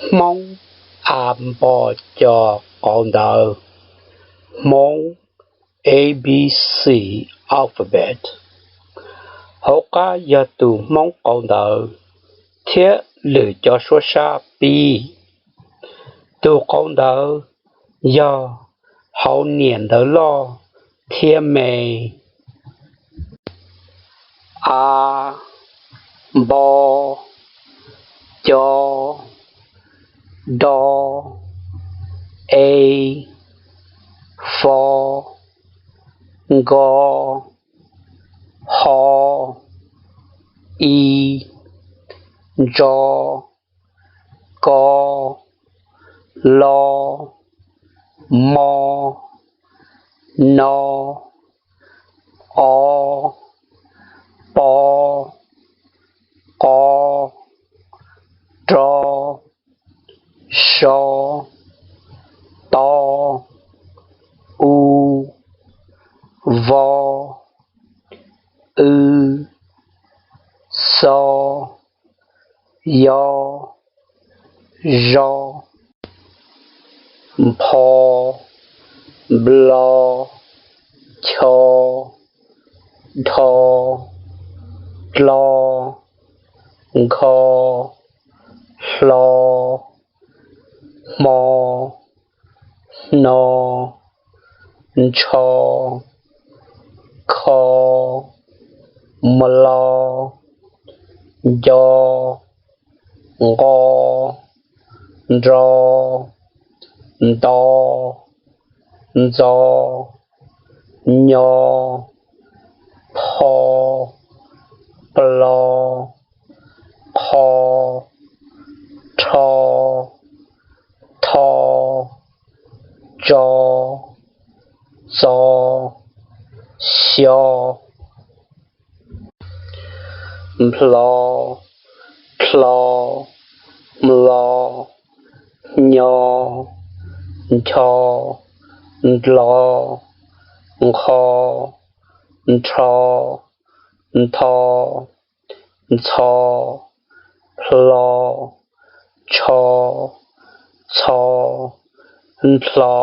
Hmoob A Npo Co Qauv Ntawv. Hmoob A B C Alphabet. Hauv qab yog tus Hmoob qauv ntawv thiab lwm cov suab sab pib. Tus qauv ntawv yog hauv niam ntawv loj thiab me. A, npo, co, do, e, fo, nko, ho, i, ntso, ko, lo, mo, no, o, po, qo, ro, so, to, u, vo, w, xo, yo, zo, npho, nplo, cho, dho, dlo, nkho, hlo, hmo, hno, ntsho, kho, mlo, nco, nqo, nro, nto, ntxo, nyo, pho, plo, qho, rho, tho, tso, txo, xyo, nplho, dlho, mlo, hnyo, ncho, ndlo, nqho, nrho, ntho, ntxho, hlo, tsho, txho, ndlo,